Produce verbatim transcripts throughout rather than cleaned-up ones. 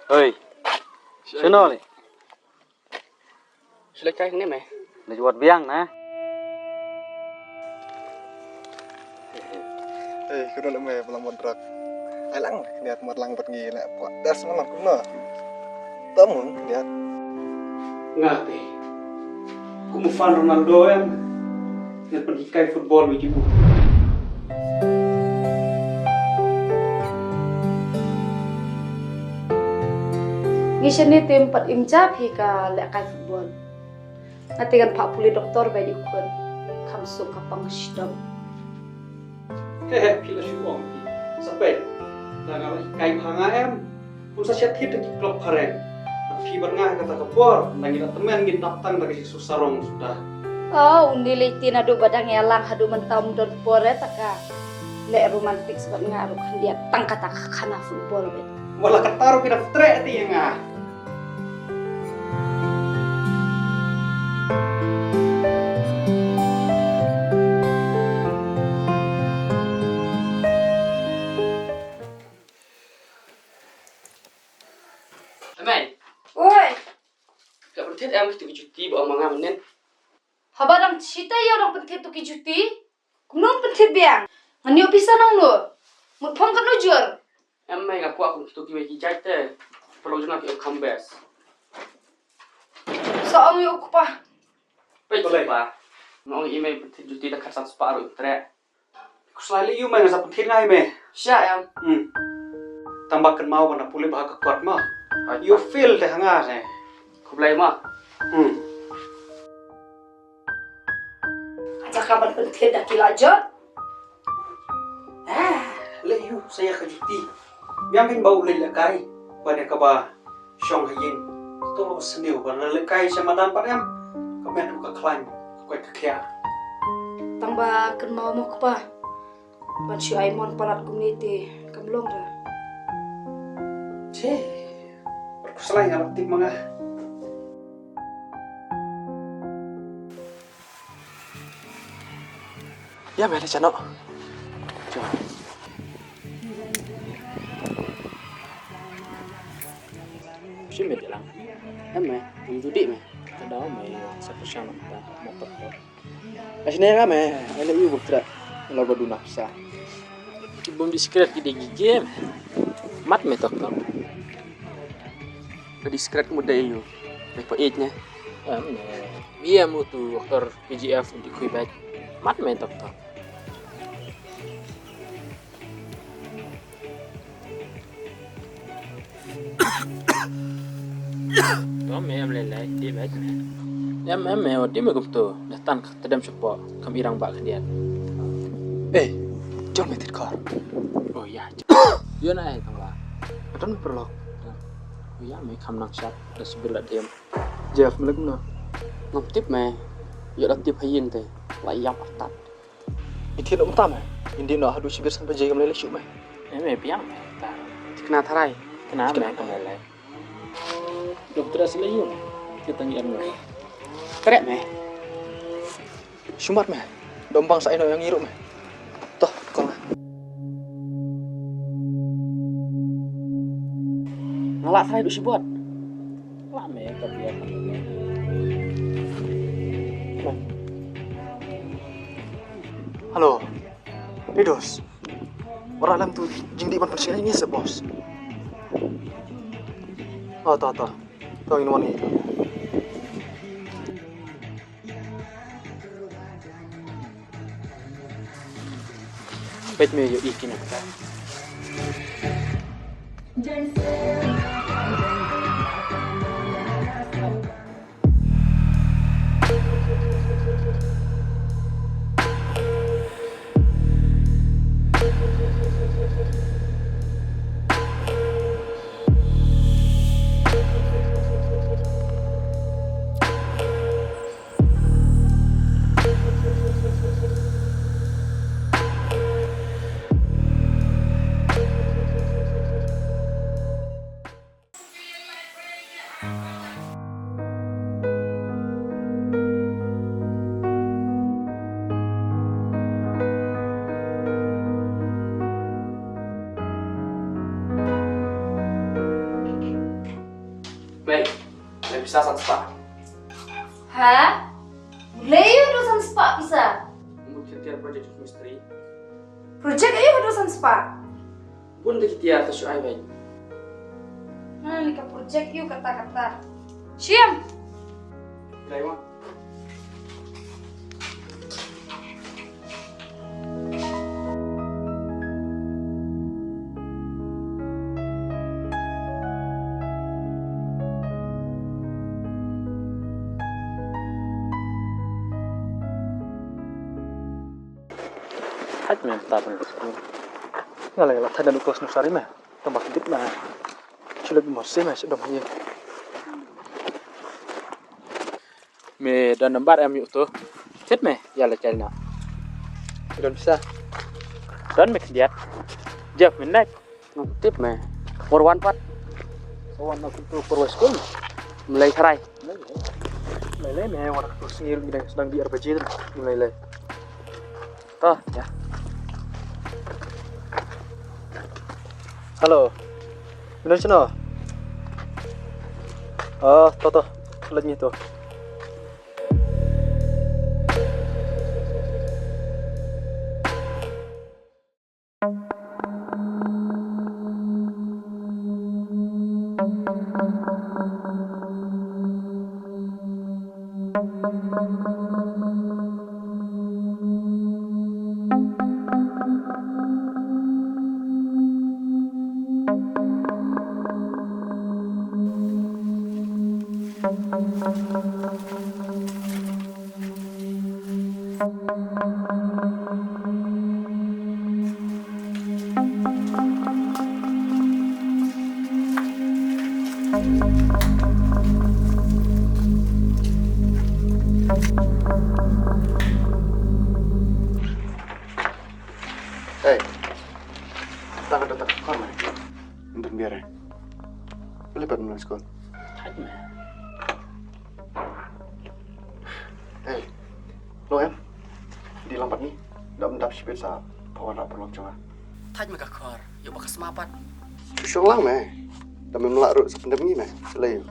Hei. Shuno le. Shu leit kai ne me. Leit wat biang na. Hei, kuno le me balang bad drug. Ai lang, niat mat lang bad ngi le. Pok das malang kuno. Tamun niat. Nga te. Kum u fan Ronaldo em. Ngan pynhikai football wi jong u. Ngi shane te ym pat im ja phi ka lehkai football. Nga te ngan phah pule doktor ba dei u khun. Kham suk ka pang shitom. He he, phi la shu ong phi. Sa peit. Da nga la hikai bha nga em. Pun sa shet thit da ki club phareng. Phi bad nga kata ka por, da ngi la tymmen ngin dap tang da ka jingsuk sarong suda. Oh, uni lei ti naduh ba dang ïalang haduh mynta ym don por eh, ta ka leh romantic bad nga ruh khyndiat tang kata ka khana football beit. Wala kata ruh ki da treh ti ïa nga. Hemei. Oi. Phi la pynthied em kito ki juti ba ong ma nga mynnin? Haba dang shita ïa u dang pynthied tu ki juti. Kumno pynthied biang? Ngan ïoh pisa nangno? Mut phong katno jur? Em mei, nga kwah kum kito kiwei ki jait te. Paralok jong nga ki ong kham best. Sa ong ïa u kpa. Peit u kpa. Nga ong ïa i mei pynthied juti da khatsan spah ruh im treh. Khuslai lei ïa u mei, nga sa pynthied nga ïa mei. Sha em. Hmm. Tang ba kynmaw ba na pule bha ka kot ma. Ïa u feel te ha nga ne. Khublei ma. Hmm. Ka jaka ban pynthied da ki la jot. Ah, leh ïa u sa ïa ka juti. Biang kein ba u leit lehkai. Ba dei kaba shong ha ïing. To lo sniew ba la lehkai sha madan pat em. Ka met ruh ka khlaiñ, ka koit ka khiah. Tang ba kynmaw mo kpa. Ban shu ai mon palat kumne te kam long ra. Che. Khuslai nga la tip ma nga. Ïa me le chano. Shim me lang. Em me, ym dudi me. Ka daw me sa pyrshang nangta mo pyrshang. Ashne nga me, ai le ïu buktra. Lo ba duna pisa. Ki bom di secret ki dei ki game. Mat me tok tok. Ba di secret mo dei ïu. Dei pa age ne. Em me. Ïa mo tu aktor K G F di khui bad. Mat me tok tok. To me em lei lei, di bad me. Em em me, di me kumto. Dah tan ka tedam shapoh, kam irang bak khyndiat. Eh, jom me tit kor. Oh ya. Yo na ai tang la. Adan me perlok. Oh ya, me kam nang shat, dah sebil la dem. Jeff, me lek mena. Ngam tip me. Yo la tip hayin te. La yap atat. Iti no mta me. Indi no hadu shibir san baje kam lele shu me. Eh, me piang me. Ta. Tikna tharai. Kena me kam lele. Doktor asli yun. Kita ngi me. Trek me. Shumat me. Dombang sa ino yang iru me. Toh, kong. Ngalak tharai du shibot. Lak me ka biar. Hello. Ridos. Ora lam tu jingdi ban pynshai ni se bos. Oh, to to. To in one. Peit me ïohi kine kata. Mei, mei pisa san spah. Ha? Lei ïa u san spah pisa. Mut khatar project mistri. Project aïu haduh san spah? Bun da ki tiar ta shu ai beit. Ha, ni ka project ïa u kata kata. Shiam. Dai wa. Haj men ta pen skul. Nga la la thada nukos nusari me. Tamba kidit me. Chulek mo se me sedom ye. Me don nambar em yu to. Chet me ya la chal na. Don sa. Don me kdiat. Jap me nai. Tip me. Por wan pat. Wan na tu por wa skul. Mulai kharai. Mulai le me wan tu sngil me sedang di arbaje. Mulai le. To, ya. Halo. Mino chino? Oh, to to. Lagi to. Hey. Tang ka tak kor mai. Untuk biar eh. Boleh pat menang skor. Hey. Lo em. Di lampat ni. Dap dap sipit sa. Pawan rap perlok jonga. Thaj me ka khor. Yo baka smapat. Shushong lang me. Dam me melak ruk sependam ni me. Selayu.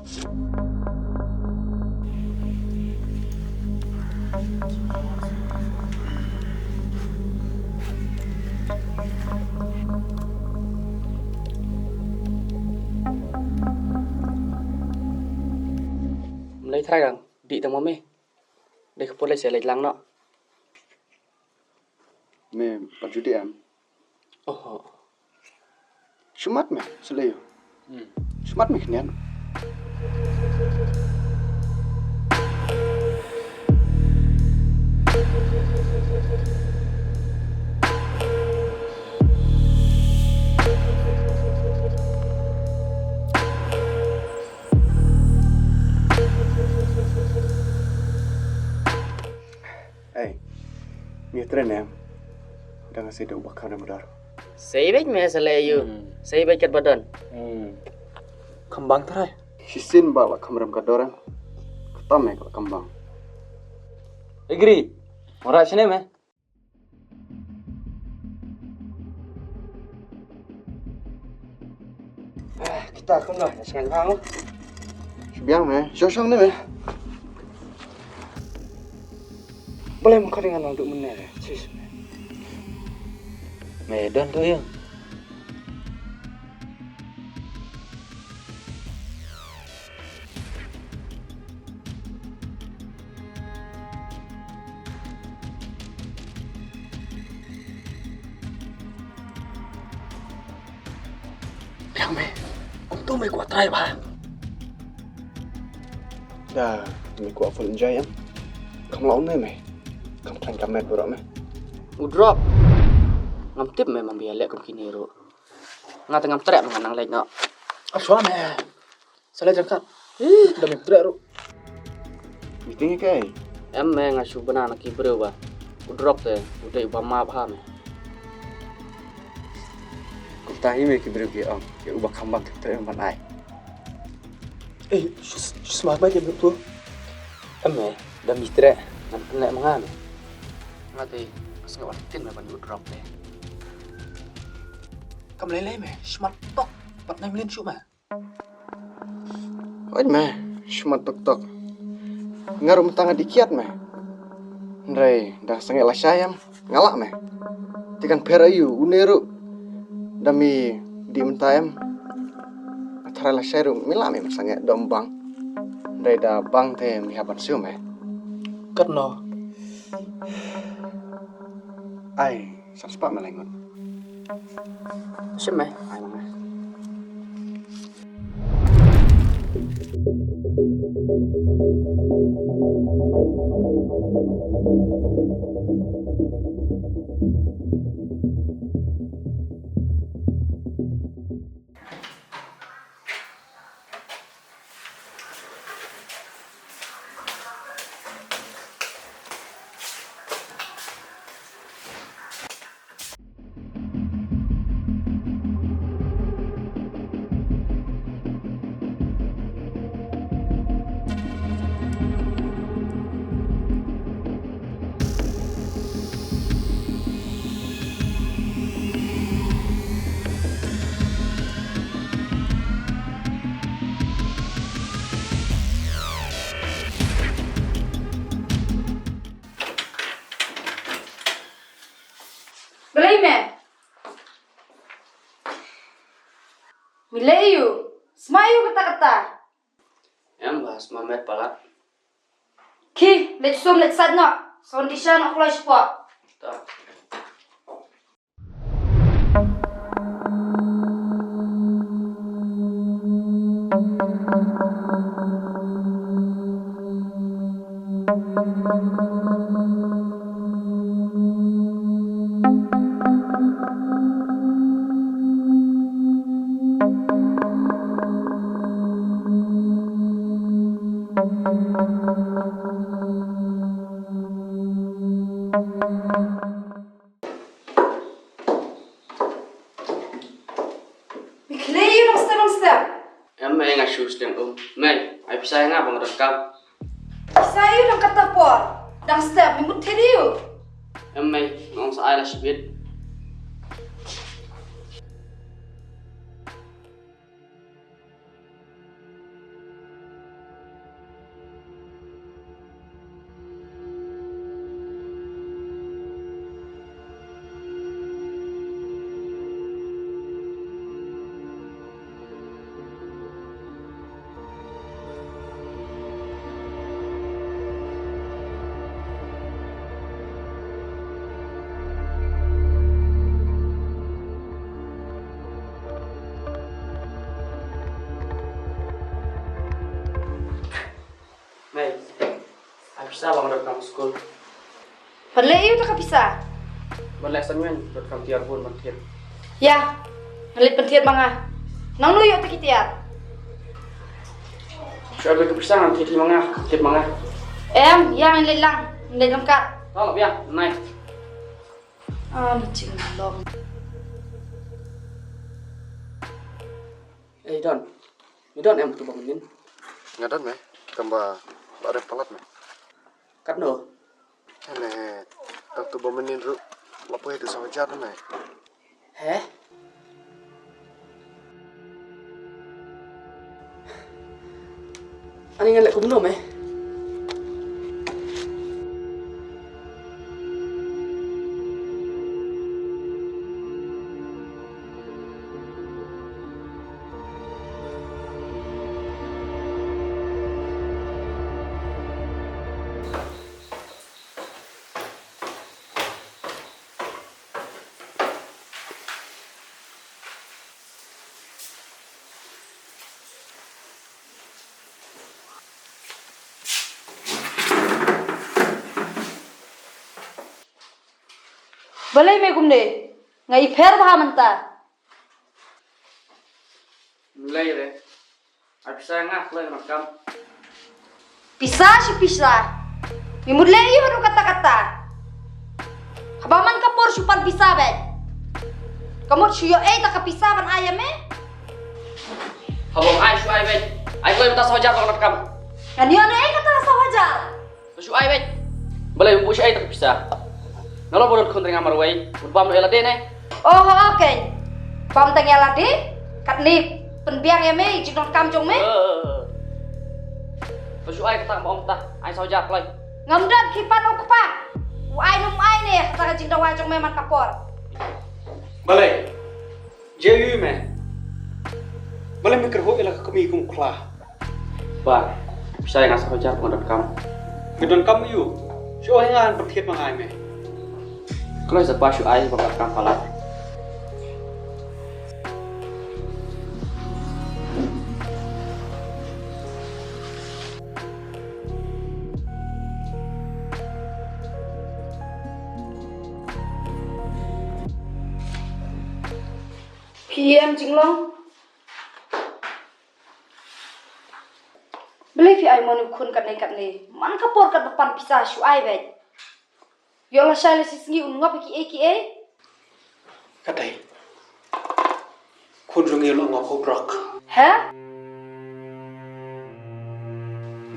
Mlei trai kang di tang mo me. Dei ka pule se leit lang no. Me pat judi em. Oho. Shumat me selayu. Shumat me khnian. Ei, ngi tren em. Dang sei da uba kham dam dar. Sei beit me selayu. Sei beit kat badon. Khambang trai. Shisien ba la kham rem ka dor em. Kata me ka la khambang. Egri. Ora sine me. Kita kumno ya sengaja bang. Biang me, sosong ni me. Boleh mengkau dengan orang duk menel. Sis. Me don tu ya. Biang me, kumtu me kwah trai ba. Da, me kwah full enjoy em. Kam lau me me. Kam klan kam met bro me. U drop. Ngam tip me mam bia lek kum kini ru. Nga tengah trek ngan nang lek no. Aswa me. Sa leh jangkat. Ih, da me trek ru. Meeting ïa kaei? Em me nga shu bna na ki briew ba u drop te u dei uba map ha me. Kumta hi me ki briew ki ong ïa uba khambang ki trek ban ai. Eh, shu shu smat mai ki briew tu. Em me da me trek ngan pynleh ma nga me. Nga te nga sngewbha tin me ban ïa u drop te. Kam lei lei me smat tok pat nai mlien shu me. Peit me, shmat tok tok. Nga ruh mynta nga dih kiad me. Hynrei da sangeh lashai em, nga lah me. Te kan pher aïu une ruh. Da me dih mynta em. Nga tharai lashai ruh me lah me, me sangeh da ym bang. Hynrei da bang te me hap ban siew me. Katno? Ai, san spah me lai ngut. Shim me. Ai, lang me. Balei me? Me leh aïu? Sma aïu katta katta? Em ba sma met palat. Ki, leit sum leit sait noh. Son disha noh kloi shapoh. Ta. Me khlei ïa u dang step, dang step. Em mei, nga shu sdang um. Mei, ai pisa ïa nga ba nga donkam. Pisa ïa u dang katta por, dang step, me mut thied ïa u. Em mei, nga ong sa ai la shibit. Mei, ai pisa ba nga donkam skul. Ban leh ïa u ta ka pisa? Ban leh assignment, donkam tiar bun ban thied. Ïa, ngan leit pynthied ma nga. Nangno ïoh ta ki tiar? Shu ai beit ka pisa, ngan thied hi ma nga, thied ma nga. Em, ïa ngan leit lang, ngan leit ryngkat. Tang la biang, nai. Ah, ni jinglong. Ei Don, me don em tu ba mynnin? Nga don me, tang ba la rem palat me. Katno? Ele, tang tu ba mynnin ruh la poi tu saw hajar me. He? Ani ngan leh kumno me? Balei me kumne? Nga i pher bha mynta. Mlei re. Ai pisa nga khlei nga kam. Pisa shi pisa. Me mut leh ïa u katta katta. Haba man ka por shu pan pisa beit. Ka mut shu ïoh ei ta ka pisa ban ai ïa me. Haba ai shu ai beit. Ai khlei mynta saw hajar ba nga kam. Ngan ïoh ne ei kata saw hajar. Shu ai beit. Balei bu shu ai ta ka pisa. Nalor ba don khun ring amar wei. Mut bam ïa lade ne. Oh, okay. Bam tang ïa lade. Katne pynbiang ïa me jingdonkam jong me. Eh, eh, eh. Kloi kata ba ong ta, ai saw hajar kloi. Ngam don ki pan u kpa. U ai num ai ne kata ka jingdawa jong me man ka por. Balei? Jia yu me. Balei me kyrhuh ïa la ka kmie kum u khla. Pa, pisa ïa nga saw hajar, nga donkam. Me donkam ïa u. Shu ong ïa nga, ngan pynthied ma nga ïa me. Kloi sa pa, shu ai ba nga donkam palat. Phi em jinglong. Balei phi ai mon u khun katne katne? Man ka por katba pan pisa shu ai beit. Ïoh lashai lashisngi un ngop ïa kiei kiei. Ka dei. Khun jong ngi u la ngop ha u drok. He?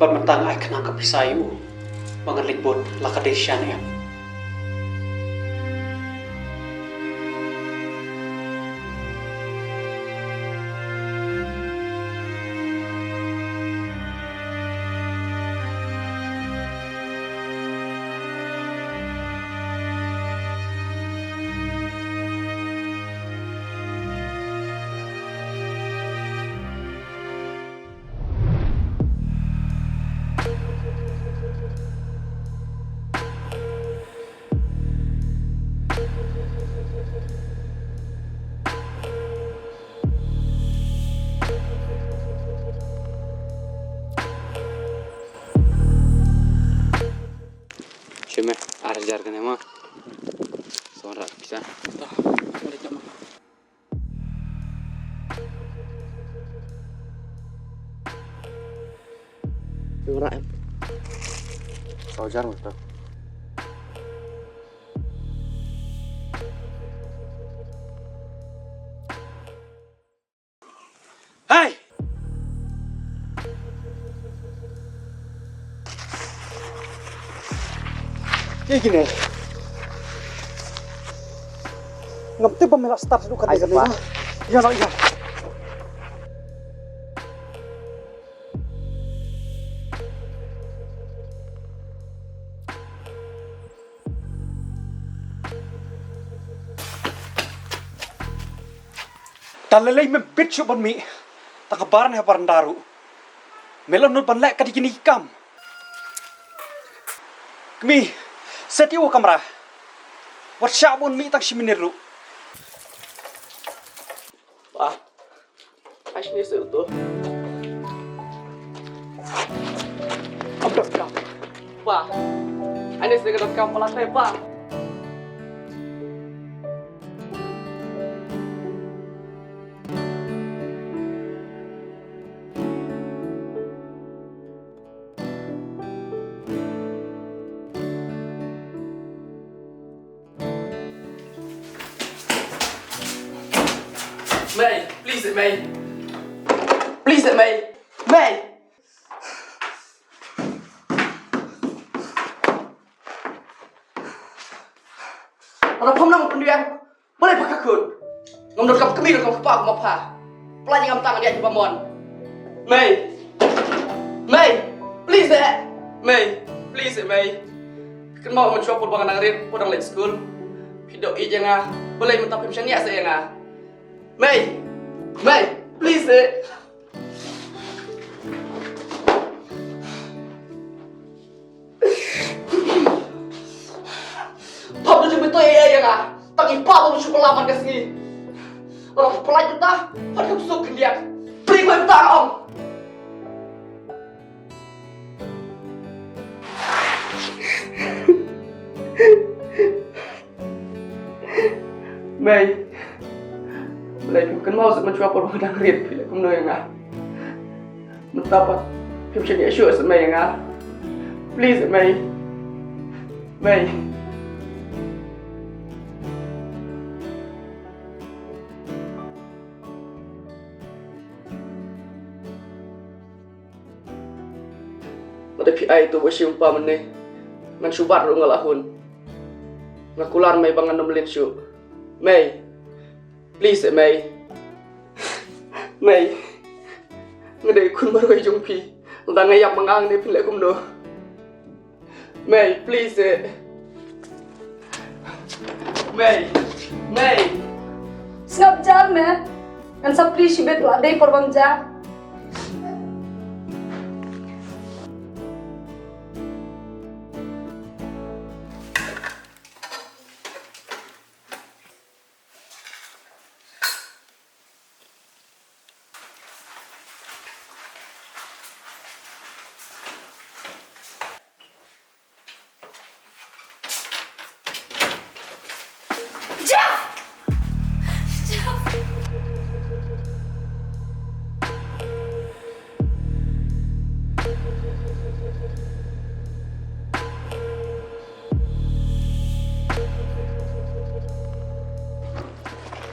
Bad mynta nga ai khnang ka pisa ïa u ba ngan leit bud la ka dei sha ne em. Shu me, ar hajar kane mo. Saw hajar pisa. Toh, boleh jom. Saw hajar mo toh. Hai! Ki kine. Ngam tip ba me la start dukan. Ai, ni kane. Ïa la, ïa. Tang lei lei mem bit shuh ban mih. Tang ka bar ne ha baranda ruh. Me la nud ban leh ka dei kine ki kam. Kmie, set ïa u kamra. Wat shah ban mih tang shi minit ruh. Pa. Ai sngewsih uto. Abdul kam. Pa. Ai ne sngewsih kam pala te pa. Mei, please, Mei. Please, Mei. Mei. Ada pom nang pendiam. Balei pha ka khun? Ngam donkam kmie, donkam kpa kum ma pha. Pynlait ïa nga mynta, ngan ïaid kumba mon. Mei. Mei. Please eh. Mei. Please eh, Mei. Kynmaw mynshuwa por ba nga dang rit, por dang leit skul, phi doh ïeit ïa nga. Balei mynta phim shaniah seh ïa nga? Mei. Mei. Please eh. Pap da jingmyntoi ïa nga. Tang i pap ba shu pynlait man ka sngi. Lada pynlait mynta, pat kam suk khyndiat. Pynlait mynta ong. Mei. Balei phim kynmaw seh mynshuwa por ba nga dang rit, phi leh kumno ïa nga? Mynta pat phim shaniah shuh seh Mei ïa nga. Please Mei. Mei. Lada phi ai ïa uto u ba shim pa mynne, ngan shu bat ruh nga la hun. Nga kular Mei ba ngan ym leit shuh. Mei. Please eh Mei. Mei. Nga dei khun marwei jong phi. Lada nga ïap ma nga hangne phin leh kumno? Mei, please eh. Mei, Mei. Sngap jar me. Ngan sa plie shibit la dei por bam ja.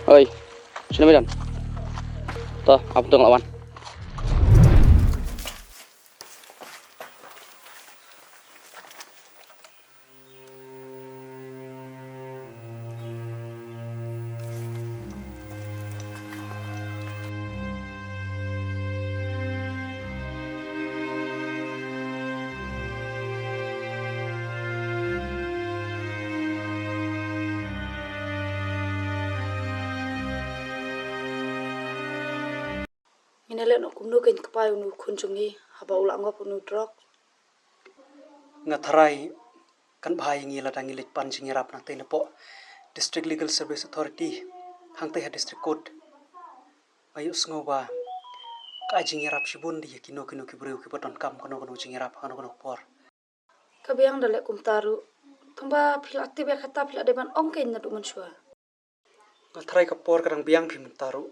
Oi, shano me don? To, ap tong lawan. Ngin ïa leh noh kumno kein kpa ïa une u khun jong ngi haba u la ngop ïa une u drok. Nga tharai kan bha ïa ngi lada ngi leit pan jingïarap nangtei napoh District Legal Service Authority hangtei ha District Court. Nga ïohsngew ba ka ai jingïarap shibun de ïa kino kino ki briew kiba donkam kano kano jingïarap ha kano kano por. Ka biang da leh kumta ruh. Tangba phi la tip ïa kata, phi la dei ban ong kein naduh mynshuwa. Nga tharai ka por ka dang biang phi mynta ruh.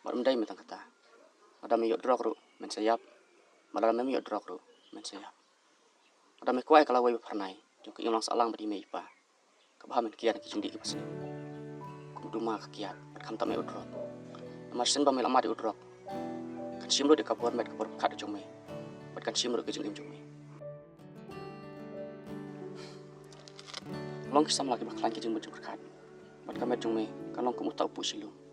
Bad ym dei me tang kata. Lada me ïoh drok ruh men sa ïap. Bad lada mem ïoh drok ruh men sa ïap. Lada me kwah ïa ka lawei ba phyrnai jong ka imlang sahlang bad i mei i pa, ka bha men kiar ki jingdih kiba sniew. Kum u duma ka kiad bad khamtam ïa u drok. Namar shisien ba me la mad ïa u drok, kan shim lut ïa ka bor met ka bor pyrkhat jong me bad kan shim lut ka jingim jong me. Long ki samla kiba khlaiñ ki jingmut jingpyrkhat bad ka met jong me kan long kum uta u puh shilum.